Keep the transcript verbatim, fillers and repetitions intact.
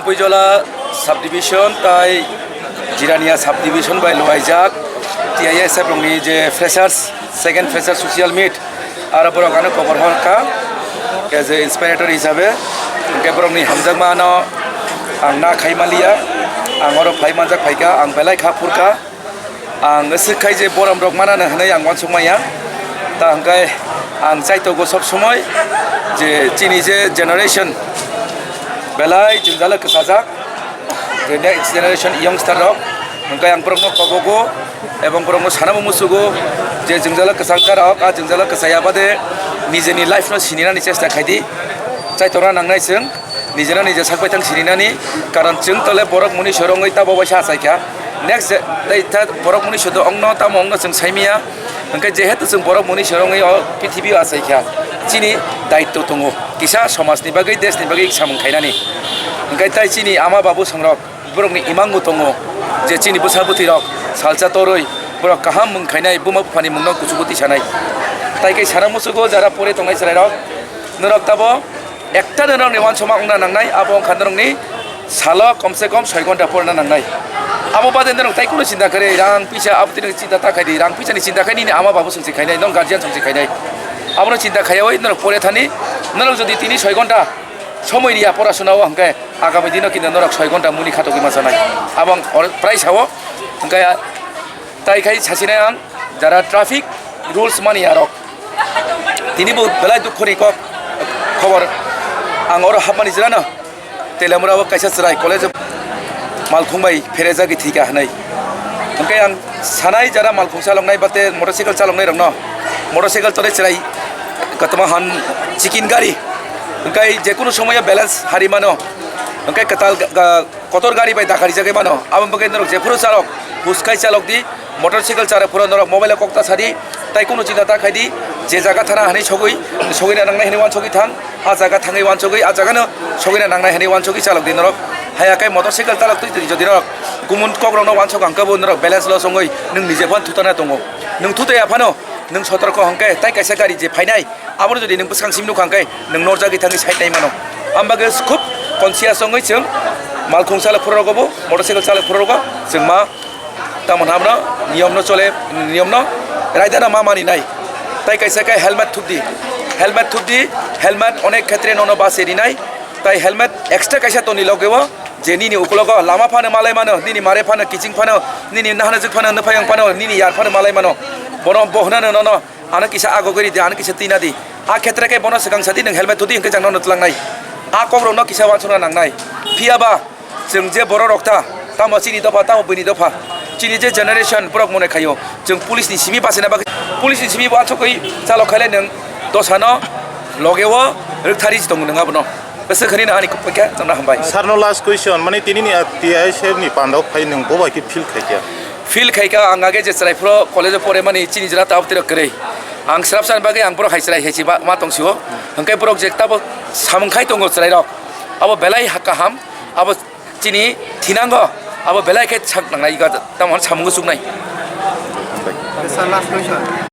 Puijola subdivision tai Jirania subdivision bai luaijak T I S F rokni je freshers, second freshers social meet, aro borok ano kobor horkha as a inspirator hisabe, hwnkhe borokni hamjakma ano ang na khai manliya, ang oro phai manjak phaikha, ang belai kha phurkha. Ang swk khai je borom rok manano hwnwi ang uansuk manya. Ta hwnkhe ang chaitogo sob somoi je chini je generation belai jwngjalo kwchajak, the next generation youngster rok, hwnkhe ang borokno kobogo ebong borokno sanabo musugo je jwngjalo kwchajak rok, a jwngjalo kwchaya bade nijeni life no sininani chesta khaidi, chaitorna nangnai chwng. Nijeno nije sak baithang sininani, karon chwng tole borok muni sorongwi tabo waisa achaikha. Next je, tei tha borok muni sodo ongno tamo ongno chwng saimanya. Hwnkhe jehetu chwng borok muni sorongwi o pithibio achaikha, chini daitto tongo kisa somajni bagwi, deshni bagwi samung khainani. Hwnkhe tai chini ama babu songrok borokni imangbo tongo je chini bwsa bwtwirok salsa torwi borok kaham mung khainai, buma buphani mungno kuchugo tisanai. Tai khe sana musugo jara pore tongnai chwrairok, norok tabo Ekta norokni uansukma wngna nangnai, abo wngkha norokni salo komse kom soi ghonta porna nangnai. Abo bade norok tai kunu chinta kharwi rang pisa abo tini chinta ta khaidi, rang pisani chinta khai nini ama babu songsi khainai, nong guardian songsi khainai. Abono chinta khaiyawi norok pore thani, norok jodi tini soi ghonta somoi riya porasuna o hwnkhe agami dino kinto norok soi ghonta muni khatogwi ma sanai. Abo ang or-, prai sao, hwnkhe tai khai sasinai ang jara traffic rules mani arok. Tini bo belai dukho ni kok khobor. Ang oro hapmani jora no Telamura o kaisa chwrai college o malkhung bai pherejagwi thwikha hwnwi. Hwnkhe ang sanai jara malkhung chaloknai bate motorcycle chaloknai rokno, motorcycle tore chwrai kotorma hwn chicken gari. Hwnkhe jekunu somoyo balance hari mano. Hwnkhe kwtal ga-, ga-, Kotor gari bai dakharijagwi mano. Aboni bagwi norok jephuru chalok, huskai chalok di, motorcycle chalok phuru norok mobile o kok ta sadi, tai kunu chinta ta khaidi, je jaga thana hwnwi sogwi, sogwina nangnai hwnwi uansugwi thang, a jaga thangwi uansugwi, a jaga no sogwina nangnai hwnwi uansugwi chalok di norok. Haya khe motorcycle chalok twi twi jodi norok gumun kok rokno uansuk hwnkhe bo norok balance loss wngwi nwng nije phano thutana tongo. Nwng thutaya phano nwng sotorko hwnkhe tai kaisa gari je phainai, Abono jodi nwng bwskang simi nukha hwnkhe nwng norjagwi thangwi side nai mano. Ang bagwi khub conscious wngwi chwng malkhung chalok phuru rogo bo, motorcycle chalok phuru rogo chwng ma tamo hwnamno niyomno chole, niyomno raidano ma mani nai. Tai kaisa khe helmet thupdi, helmet thupdi, helmet onek khetre nono base rinai. Tai helmet extra kaisa toni logeo je nini ukulogo lama phano malai mano, nini mare phano kiching phano, nini nahanajwk phano nwphayung phano, nini yar phano malai mano. Bono bo hwnano nono Ano kisa agogwi ridi, ano kisa twina di. A khetre khe bono swkang sadi, nwng helmet thudi hwnkhe chang nono twlangnai. A kokrokno kisa uansukna nangnai. Phiya ba chwng je borok rok ta, tamo chini dopha, tamo buini dopha. Chini je generation borok mone khaio, chwng police ni simi bachina bagwi, police ni simi uansukwi chalok khaile nwng dosano logeo rwkthari tongo nwng abono. Bwswk hinwi no ani kok paikha, chwngno hambai. Sarno last question, mane tini ni T I S F ni pandao phai nwng bo bai khe feel khaikha? Feel khaikha, ang age je chwrai phuru college o pore mani chini jora ta abotiro kwrwi. Ang swrapsa ni bagwi ang borok hai chwrai hai se ba ma tong sio. Hwnkhe borok je tabo samung khai tongo chwrai rok. Abo belai ha kaham, abo chini thinango, abo belai khe sak nangnai, tamo hwn samungo chuknai. Sir, last question.